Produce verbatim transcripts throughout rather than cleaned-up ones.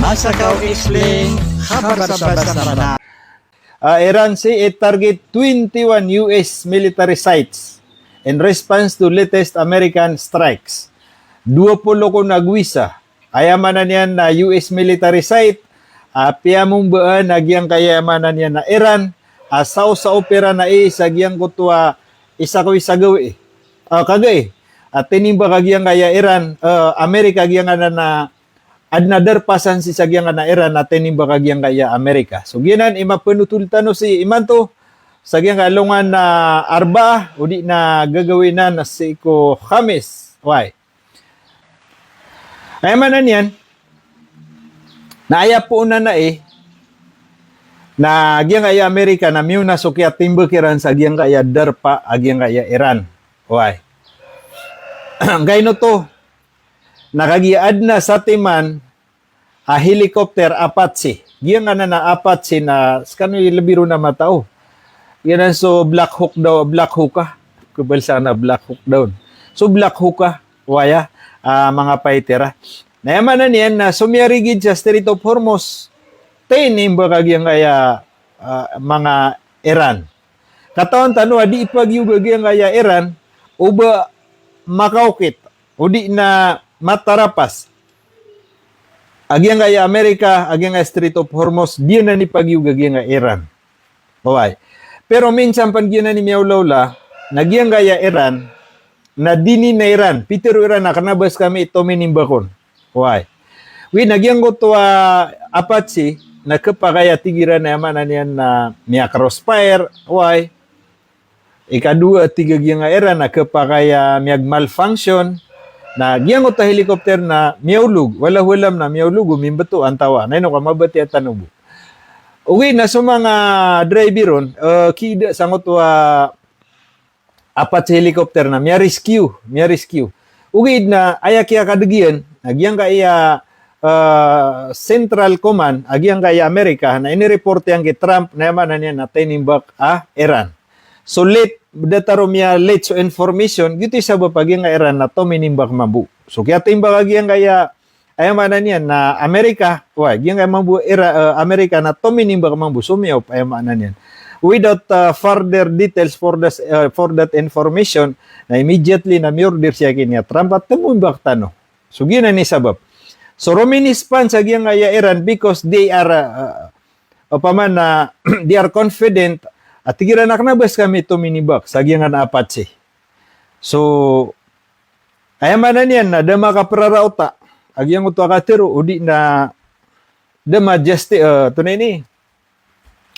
Asakaw Explain, khabar sa basa Mranaw. Ah, Iran sii i target twenty-one U S military sites in response to latest American strikes. Dowa polo kon ago isa, aya maana niyan na U S military site a piyamombaan a giyangkaya maana niyan na Iran, a saosaop iran ai sa giyangkoto a isa ko isa gawii. Ah, kagai, a tinimbak a giyangkaya Iran, ah, Amerika giyangkanan a adn a darpa san sii sa giyangkanan a Iran a tinimbak a giyangkaya Amerika. So giyanan i mapanotol tano sii imanto sa giyangkaya alongan a Arbaa, odi na gagawii nan sii ko Khamis. Wai. Aya maana niyan na aya poon anan ai na giyangkaya Amerika na miyaona so kiyatimbak iran sa giyangkaya darpa a giyangkaya Iran. Wai. Angkaino oto, na kagiya adn a satiman a helicopter Apache. Giyangkanan a Apache na skano i lbi ron a matao. Giyanan so Black Hawk daw, Black Hawk a. Khabaloy sa na Black Hawk daw. So Black Hawk a, wai, a, manga fighter a. Na aya maana niyan na so miyarigid sa Strait of Hormuz, tinimbak a giyangkaya, a, manga Iran. Katawan tano a dii pagiyog a giyangkaya Iran o ba makaokit, odi na matarapas a giyangkaya Amerika, a giyangkaya Strait of Hormuz, di anan i pagiyog a giyangkaya Iran. Oway. Pero minsan pn giyanan i miyaolaola, na giyangkaya Iran, na dii niyan a Iran, pitharo iran a kna ba skami i tominimbak on. Oway. Wi, na giyangkoto a Apache, na khapakay a tig iran a aya maana niyan na miya-crossfire, oway. Ikadowa, tig a giyangkaya Iran na khapakay a miyag-malfunction, na giyangkoto a helicopter na miyaolog, wallahu a'lam na miyaolog o mimbto antawaa, na ino ka mabatiya tano bo. Ogaid na so manga driver on, eh, kiida sangkoto a Apache helicopter na miya-rescue, miya-rescue. Ogaid na aya kiyakadeg iyan, na giyangkaya, eh, Central Command a giyangkaya Amerika, na inireport iyan ki Trump, na aya maana niyan na tinimbak a Iran. So late, da taro miya-late so information, giyoto i sabap a giyangkaya Iran na tominimbak mambo. So kiyatimbak a giyangkaya, aya maana niyan na Amerika, oway, giyangkaya mambo Ira-, eh, Amerika na tominimbak mambo, somiyaop, aya maana niyan. Without, uh, further details for this, uh, for that information, na immediately na miyorder siya ki niya Trump a tomimbak tano. So giyanan i sabap. So rominispans a giyangkaya Iran because they are, uh, opama na they are confident a tig iran a kna ba skami tominimbak sa giyangkanan a Apache. So aya maana niyan na da makapraraota a giyangkoto a katharo, odi na da ma-justi-, eh, tonaa ini,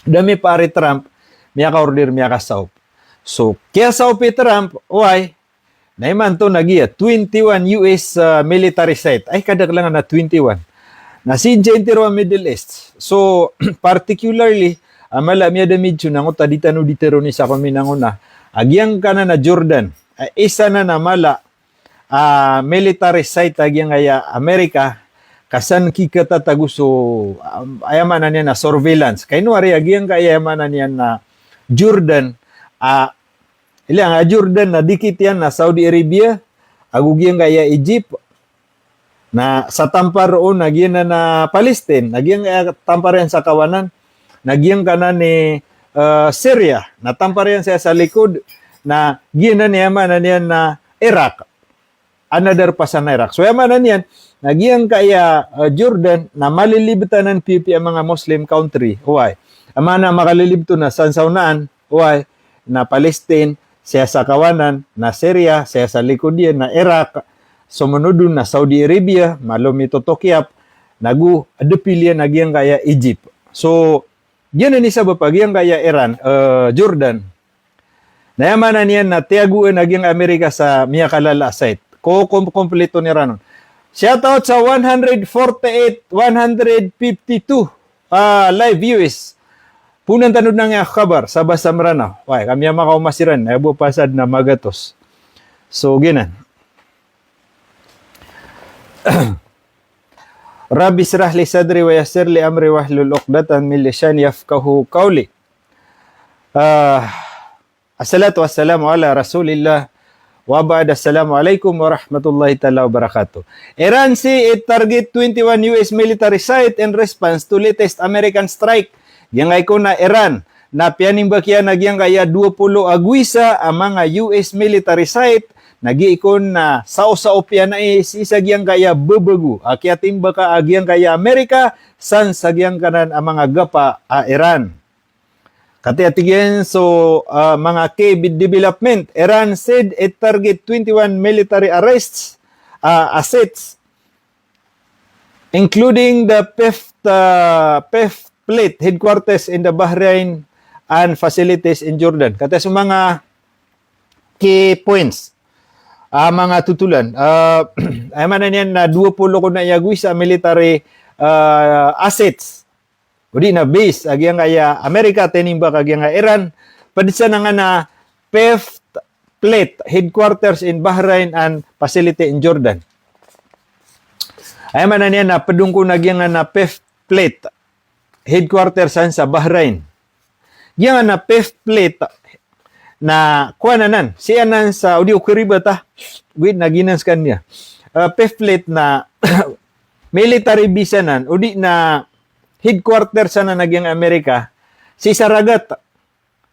da mipaar i Trump, miyaka-order, miyakasaop. So kiyasaop i Trump, oway, na imanto na giya twenty-one U S, ah, military site. Ay, kadaklan a twenty-one. Na sii dn sa intiro a Middle East. So particularly, ah, mala a miyadamage on angkoto a di tano di tharoon sa kaminangonaa, a giyangkanan a Jordan, ah, isa nan a mala a military site a giyangkaya Amerika, ka san kikatatago so, ah, aya maana niyan na surveillance. Ka ino ari a giyangkaya, aya maana niyan na Jordan, ah, Ilay a Jordan na dikit iyan na Saudi Arabia, ago giyangkaya Egypt, na sa tampar roo na giyanan a Palestine, na giyangkaya tampar iyan sa kawanan, na giyangkanan i, eh, Syria, na tampar iyan sa, sa likod, na giyanan i aya maana niyan na Iraq. Another pa sa Iraq. So aya maana niyan na giyangkaya, eh, Jordan na malilibet anan piyapiya a manga Muslim country. Oway. Aya maana makalilibet on na san sa onaan, oway, na Palestine, saya sa kawanan, na Syria, saya sa likod iyan, na Iraq, somonod on na Saudi Arabia, malo mitotokiap, nago depil iyan a giyangkaya Egypt. So giyanan i sabap a giyangkaya Iran, eh, Jordan, na aya maana niyan na tiyagoan a giyangkaya Amerika sa miyakalala a site. Ko-, kom-, kompleto niran on. Shout out sa one hundred forty-eight, one hundred fifty-two, ah, live viewers. Ponan tano dn angkaya khabar sa basa Mranaw. Oway, ka miyamakaoma siran, aya bo pasad na magatos. So giyanan. Rabbi shrah li sadri wa yassir li amri wahlul uqdatan min lisani yafqahu qawli. Ah, assalatu wassalamu ala Rasulillah Wa ba'd, assalamu alaikum warahmatullahi ta'ala wabarakatuh. Iran say it target twenty-one U S military site in response to latest American strike. Giyangkai kon a Iran na piyanimbak iyan a giyangkai a dowa polo ago isa a manga U S military site, na gii kon na saosaop iyan a i-, sii sa giyangkai a babago a kiyatimbaka a giyangkai a Amerika san sa giyangkanan a manga gapa a Iran. Katii a tig iyan so, ah, manga key development, Iran said it target twenty-one military arrests, ah, assets, including the fifth, ah, fifth Fleet headquarters in the Bahrain and facilities in Jordan. Katii so manga key points, ah, manga totolan. Ah, aya maana niyan na dowa polo kon a ago isa a military, ah, assets odi na base a giyangkai a Amerika tinimbak a giyangkai a Iran, pd san angkanan a fifth Fleet headquarters in Bahrain and facility in Jordan. Aya maana niyan na pd on kon a giyangkanan a fifth Fleet headquarters san sa Bahrain. Giyangkanan a fifth Fleet na kowan anan, sii anan sa, odi o karibat a, wait, na giyanan skaniyan. Ah, fifth Fleet na military base anan, odi na headquarters anan a giyangkai a Amerika, sii sa ragat.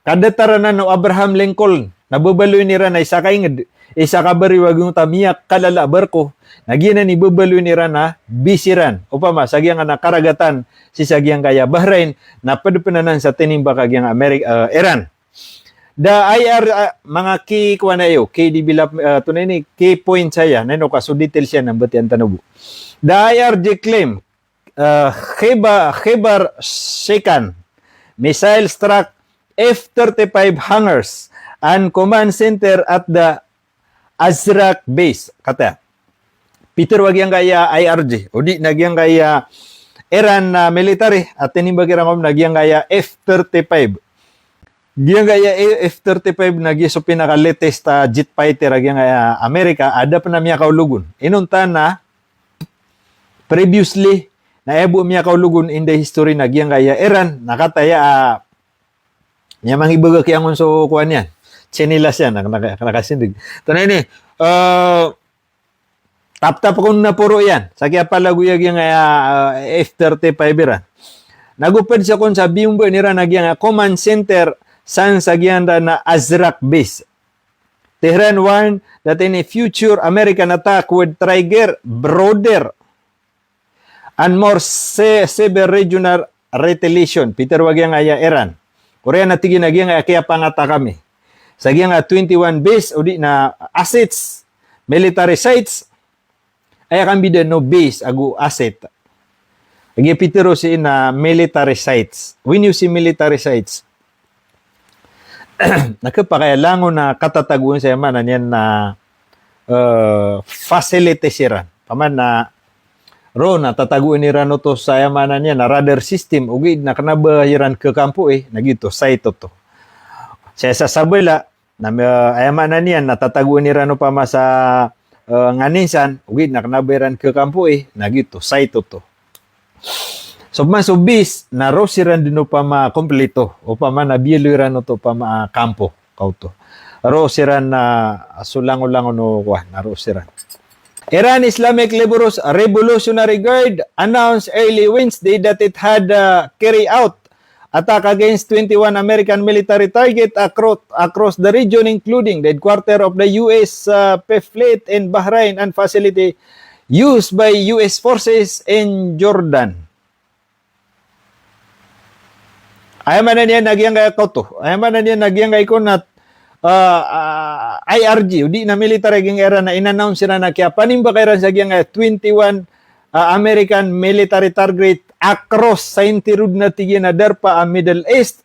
Kadatar anan o Abraham Lincoln, na babaloyin iran a isa ka ingd, isa ka bariyo a giyoto a miyakalala a barko, na giyanan i babaloyin iran a base iran. Opama, sa giyangkanan a karagatan, sii sa giyangkai a Bahrain, na pd pn anan sa tinimbak a giyangkai a Ameri-, ah, Iran. Da I R, ah, manga key, kowan anan, key develop-, ah, antonaa ini, key points aya, na ino ka so details iyan na mbatiya tano bo. Da I R G claim, ah, Khayba-, Khaybar Shikan missile struck F thirty-five hangars and command center at the Azraq base, katii. Pitharo a giyangkai a I R G, odi na giyangkai a Iran na military, a tinimbak iran kon a giyangkai a F thirty-five. Giyangkai a F thirty-five na giya so pinaka-latest a jet fighter a giyangkai a Amerika, a da pn a miyakaolog on. Inonta na previously, na aya bo miyakaolog on in the history na giyangkai a Iran, na katii a, ah, miyamangibagak iyan kon so kowan iyan. Chinilas iyan, na, na, na, nakasindg. Antonaa ini, ah, taptap kon na poro iyan. Sa kiyapalagoy a giyangkai a, ah, F thirty-five iran. Nago pd sa kon sa biyomba iran a giyangkai a command center san sa giyangkanan a Azraq base. Tehran warned that any future American attack would trigger broader and more se-, severe regional retaliation. Pitharo a giyangkai a Iran. Oriyan a tig iyan a giyangkai a kiyapangatak ami sa giyangkai a twenty-one base, odi na assets, military sites, aya kambida o base ago asset. Lagid a pitharo sii na military sites. When you see military sites, na khapakay a langon a katatagoan sa aya maana niyan na, eh, facilities iran. Opama na roo na tatagoan iran oto sa aya maana niyan na radar system, ogaid na kna ba iran khakampoa, na giyoto, site oto. Sa aya sa sabala, na, eh, aya maana niyan na tatagoan iran opama sa, eh, nganin san, ogaid na kna ba iran khakampoa, na giyoto, site oto. So, opama so base, na roo siran dn opama kompleto, opama na biyaloy iran oto opama, ah, kampo, ka oto. Roo siran na, ah, so langolangon o kowan, na roo siran. Iran Islamic Liberos-, Revolutionary Guard announced early Wednesday that it had, uh, carried out attack against twenty-one American military target acro-, across the region, including the headquarters of the U S, uh, Fifth Fleet in Bahrain and facility used by U S forces in Jordan. Aya maana niyan na giyangkaya kaoto. Aya maana niyan na giyangkaya ko na, ah, ah, I R G, odi na military a giyangkaya Iran na in-announce iran a kiyapanimbaka iran sa giyangkaya twenty-one, ah, American military target across sa intirodn a tig iyan a darpa a Middle East.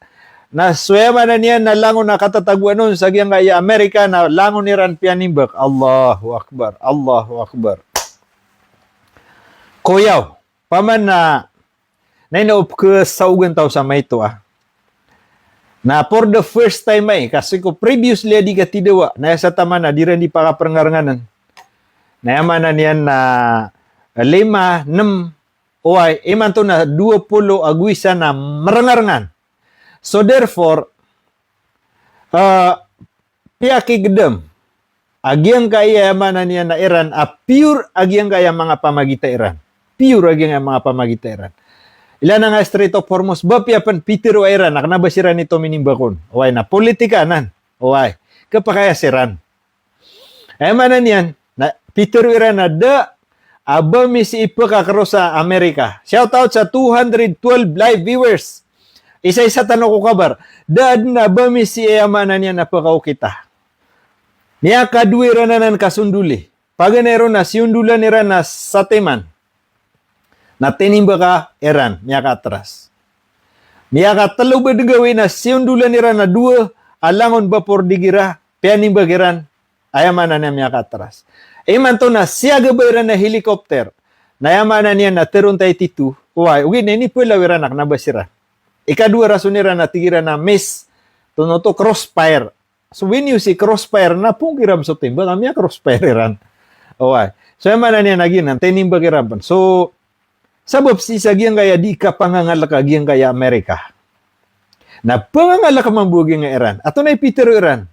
Na so aya maana niyan na langon a katatagoan on sa giyangkaya Amerika na langon iran piyanimbak. Allahu Akbar, Allahu Akbar. Koyaw, opama na, na ino pkhasaogan taw sa maito a. Na for the first time ai, kasi ko previously a di katidawa, na aya sa taman a di ran di pakaprngarnganan. Na aya maana niyan na lima, nem, oway, imanto na dowa polo ago isa na mrngarngan. So therefore, ah, piyakigdam a giyangkaya, aya maana niyan na Iran, a pure a giyangkaya manga pamagita Iran. Pure a giyangkaya manga pamagita Iran. Ilaya nga Strait of Hormuz, ba piya pn pitharo a Iran, a kna ba siran i tominimba kon. Oway, na politika anan. Oway. Khapakay a siran. Aya maana niyan, na pitharo iran a da a ba mi sii pkakross sa Amerika. Shout out sa two hundred twelve live viewers. Isa-isa tano ko kabar. Da adn a ba mi sii, aya maana niyan na pkaokit a. Miyakadowa iran anan kasondoli. Paganay ron na siyondolan iran na satiman. Na tinimbak a Iran, miyakaatras. Miyakatlo ba dn gawii na siyondolan iran a dowa a langon bapor digira, piyanimbak iran, aya maana niyan miyakaatras. Imanto na siyagaba iran a helicopter, na aya maana niyan na tharoon ta i tito, oway, ogaid na inipalaw iran a kna ba siran. Ikadowa rason iran na tig iran a miss, tonaa oto, crossfire. So when you see crossfire na pong iran so timbak, a miya-crossfire iran. Oway. So aya maana niyan na giyanan, tinimbak iran pn. So sabap sii sa giyangkaya di kapangangalk a giyangkaya Amerika. Na pangangalk mambo a giyangkaya Iran. Antonaa i pitharo iran?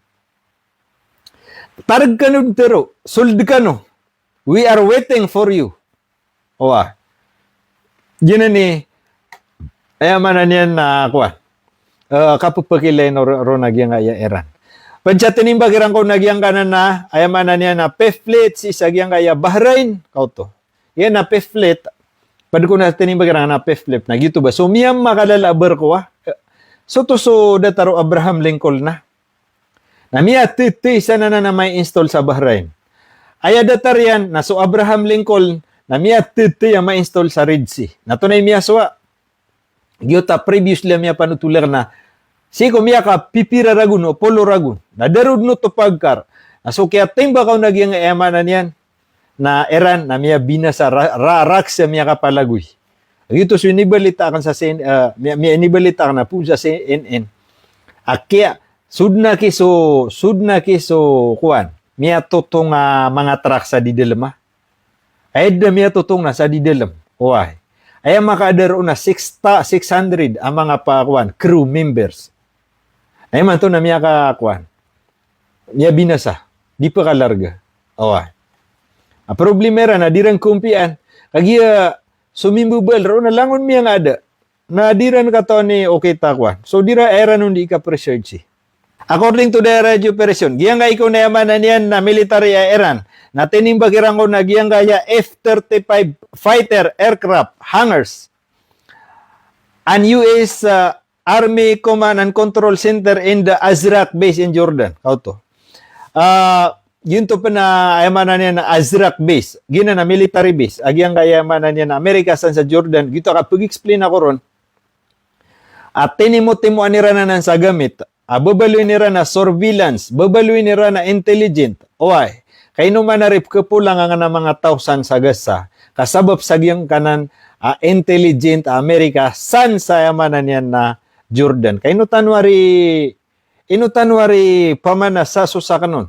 Targ kano dn tharo, sold kano. We are waiting for you. Oway. Giyanan i, aya maana niyan na kowan. Eh, kapphakilay o ro-, ron a giyangkaya Iran. Pd sa tinimbak iran kon a giyangkanan na, aya maana niyan na fifth fleet sii sa giyangkaya Bahrain, kaoto. Iyan a fifth fleet, pd kon a tinimbak iran a fifth fleet, na giyoto ba. So miyamakalala a barko a. Eh, so oto so datar o Abraham Lincoln na. Na miyatitiyai san anan a ma-install sa Bahrain. Aya datar iyan, na so Abraham Lincoln, na miyatitiyai a ma-install sa Red Sea. Na antonaa i miyasowa? Giyoto a previously a miyapanotol akn a sii ko miyakapipira ragon o polo ragon. Na da ron oto pagkar. Na so kiyatimbak on a giyangkaya, aya maana niyan na Iran, na miyabinasa ra-, ra-, raks a miyakapalagoy. Giyoto so inibalita akn sa C N N, eh, miya-, miya-, inibalita akn a poon sa C N N. A kiya, sodna ki so, sodna ki so, kowan, miyatotong a manga truck sa di dalm a. Aya da miyatotong na sa di dalm. Oway. Aya makaadar on na six ta-, six hundred a manga pa, kowan, crew members. Na imanto na miyaka, kowan, miyabinasa. Di pkalarga. Oway. A problema iran na di ran kompian. Kagiya so mimbabal ron na langon miyangada. Na di ran katawan i okit a kowan. So di ra, aya ran on di ika-presearch i. According to the radio operation, giyangkai kon, aya maana niyan na military a Iran, na tinimbak iran kon a giyangkaya F thirty-five fighter aircraft hangars an U S, uh, Army Command and Control Center in the Azraq base in Jordan. Kaoto. Ah, giyoto pn a, aya maana niyan na Azraq base. Giyanan a military base a giyangkaya, aya maana niyan na Amerika san sa Jordan. Giyoto a kapag-explain ako ron. A tinimotimoan iran anan sa gamit a babaloyin iran a surveillance, babaloyin iran a intelligent. Oway, ka ino man a rip khapolang angkanan a manga taw san sa Gaza, ka sabap sa giyangkanan a intelligent a Amerika san sa, aya maana niyan na, Jordan. Ka ino tano ari, ino tano ari pamana sa so sakn on.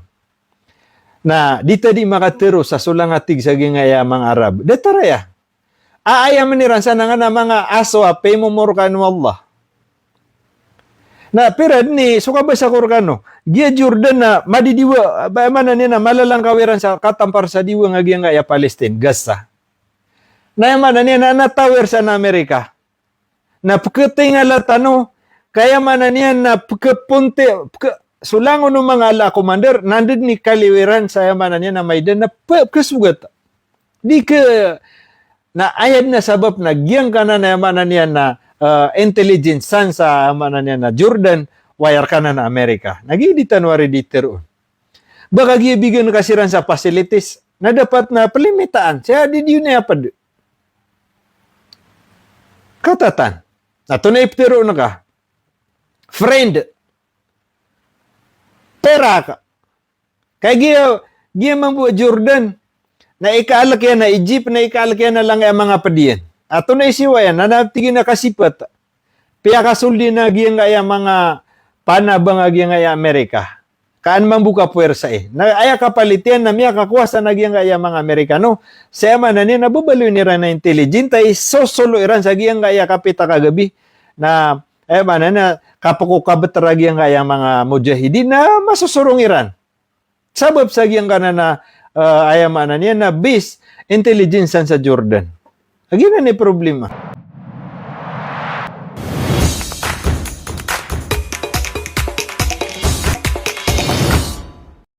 Na di ta di makatharo sa so langa tig sa giyangkaya manga Arab. Datar aya. A, aya mniran san angkanan a manga aso a pimomorkaan o Allah. Na pira dn i so kabasa ko rkano, giya Jordan na madidiwa, ba, aya maana niyan na malalangkaw iran sa katampar sa diwang a giyangkaya Palestine, Gaza. Na aya maana niyan na, na tower san a Amerika. Na pkhatingala tano, ka aya maana niyan na pkhaponti, pkha-, so langon o manga ala a commander, na anda dn i kaliyo iran sa, aya maana niyan na, Maidan na p-, pkhasogat. Di kha, na aya dn a sabap na giyangkanan a, aya maana niyan na, eh, intelligence san sa, aya maana niyan na, Jordan, oway, rkana a Amerika. Na giya di tano ari di tharoon. Ba kagiya bigan ka siran sa facilities, na dapat na plimitaan. Sa di, di niyan pd. Katatan. Na antonaa i ptharoon ka? Friend. Pera ka. Ka giya, giya mambo a Jordan. Na ikaalk iyan a Egypt, na ikaalk iyan a langkaya manga pd iyan. Antonaa i siyowa iyan, na tig iyan a kasipat. Piyakasold iyan a giyangkaya manga panabang a giyangkaya Amerika. Kaan mambo kapuwersa i. Na aya kapalit iyan na miyakakowa san a giyangkaya manga Amerikano. Sa aya maana niyan na babaloyin iran a intelligent a isosolo iran sa giyangkaya kapita kagabi. Na aya maana niyan na kapkokabtr a giyangkaya manga mujahidin na masosorong iran. Sabap sa giyangkanan a, ah, aya maana niyan na base intelligence san sa Jordan. Giyanan i problema.